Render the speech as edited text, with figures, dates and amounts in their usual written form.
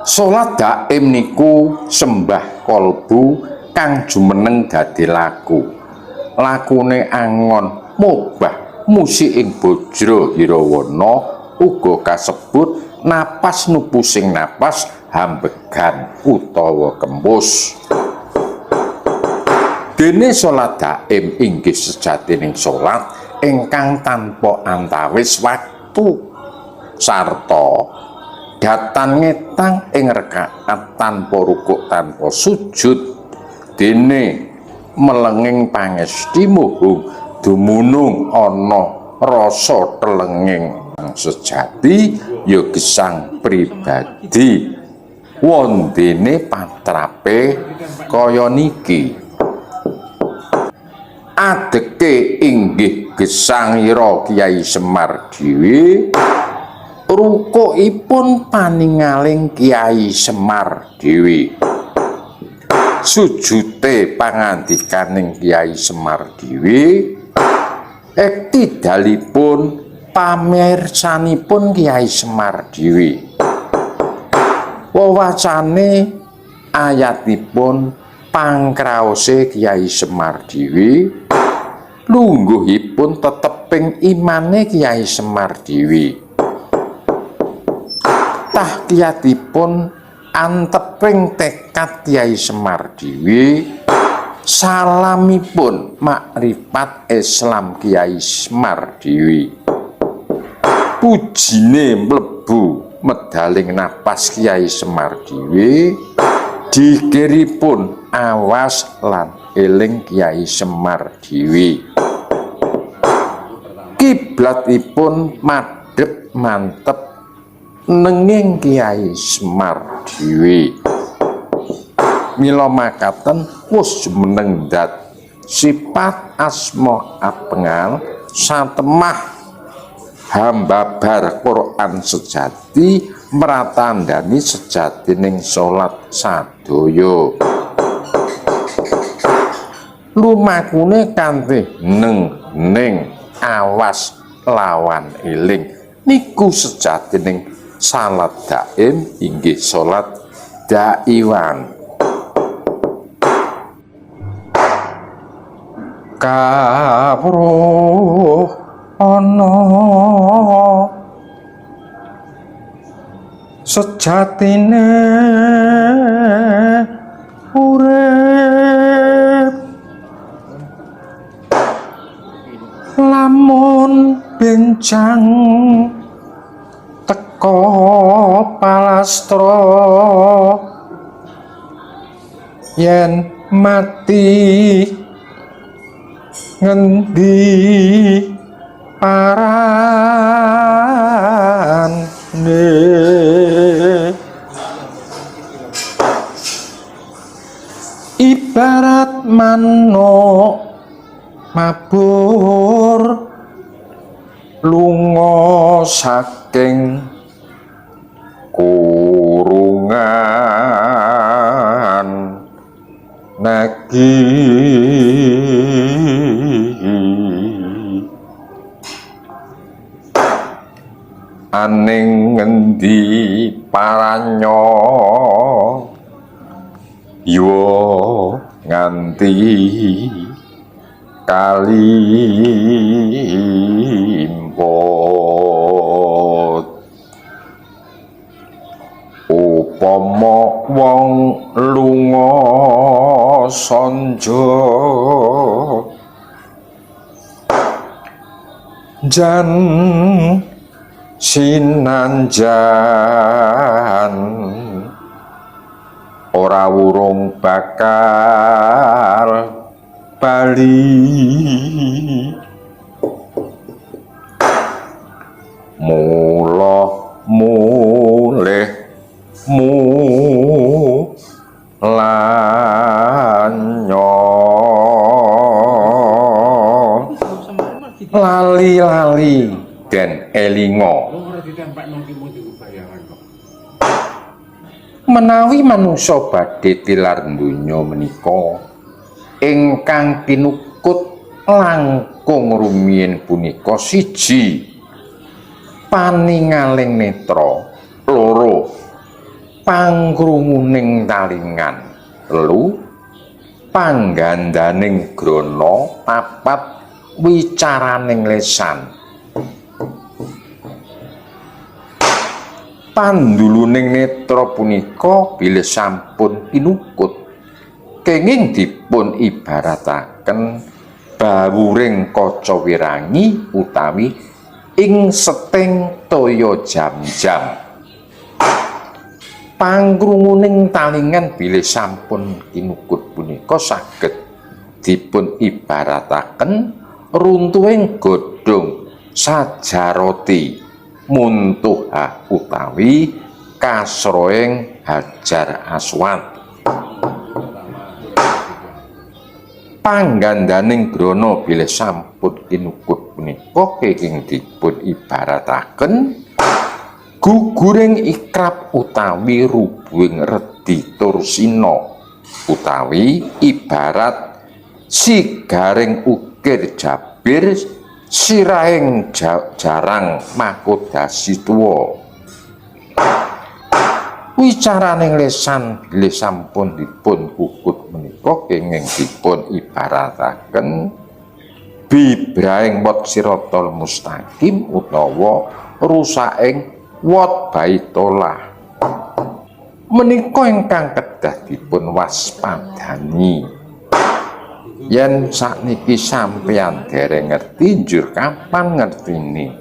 Salat daim niku sembah kolbu kang jumeneng dadi laku. Lakune angon mobah musik ing bojro hirawana uga kasebut napas nupusing napas hambegan utawa kempus. Dene salat daim inggih sejatining salat ingkang tanpa antawis waktu sarta datan ngetang ing rekaat tanpa rukuk tanpa sujud. Dene melenging pangesti muhung dumunung ana rasa telenging sejati ya gesang pribadi wondene patrape kaya niki. Adeke inggih gesangira Kyai Semar dhewe, rukukipun paningaling Kyai Semar dhewe, sujute pangandikaning Kyai Semar dhewe, iktidalipun pamirsanipun Kyai Semar dhewe, wewacane ayatipun pangkraose Kyai Semar dhewe, lungguhipun teteping imane Kyai Semar dhewe, tahkiyatipun anteping tekad Kyai Semar dhewe, salamipun makrifat Islam Kyai Semar dhewe, pujine mlebu medaling napas Kyai Semar dhewe, dikiripun awas lan eling Kyai Semar dhewe, kiblatipun madhep mantep nenging Kyai Semar dhewe. Mila makaten wus jumeneng dat sifat asma apengal satemah hambabar Quran sejati mratandani sejatining salat sadaya. Lumakune kanthi neng ning awas lawan eling niku sejatining salat daim inggih salat daiwan. Kawruh ana sejatine urip lamun bencang teko palastra yen mati ngendi parane ibarat manuk mabur lunga saking kurungan nagi aning ngendi paranyo yuwa nganti kalimput upama wong lunga sanja jan sinanjan ora wurung bakal bali mula mulih mulanyo lali-lali den elingo. Menawi manungsa badhe tilar donya menika ingkang pinukut langkung rumiyin punika siji paningaling netra, loro Pangkrunguning talingan telu, panggandaning grana papat, wicaraning lesan. Panduluning netra punika bilih sampun kinukut kenging dipun ibarataken bawuring kaca wirangi utawi ing seting toya jam-jam. Pangkrunguning talingan bilih sampun kinukut punika saged dipun ibarataken runtuhing godhong sajaroti muntuha utawi kasroing Hajar Aswad. Panggandaning grana bilih sampun kinukut punika kenging dipun ibarataken guguring ikrab utawi rubuhing redi tursina utawi ibarat sigaring ukir jabir sirahing jarang makodasi tuwa. Wicaraning lesan bilih sampun dipun kukut menika kenging dipun ibarataken bibrahing wot siratal mustaqim utawa rusaking wot baitolah. Menika ingkang kedah dipun waspadani. Yen sakniki sampeyan dereng ngerti, njur kapan ngertine?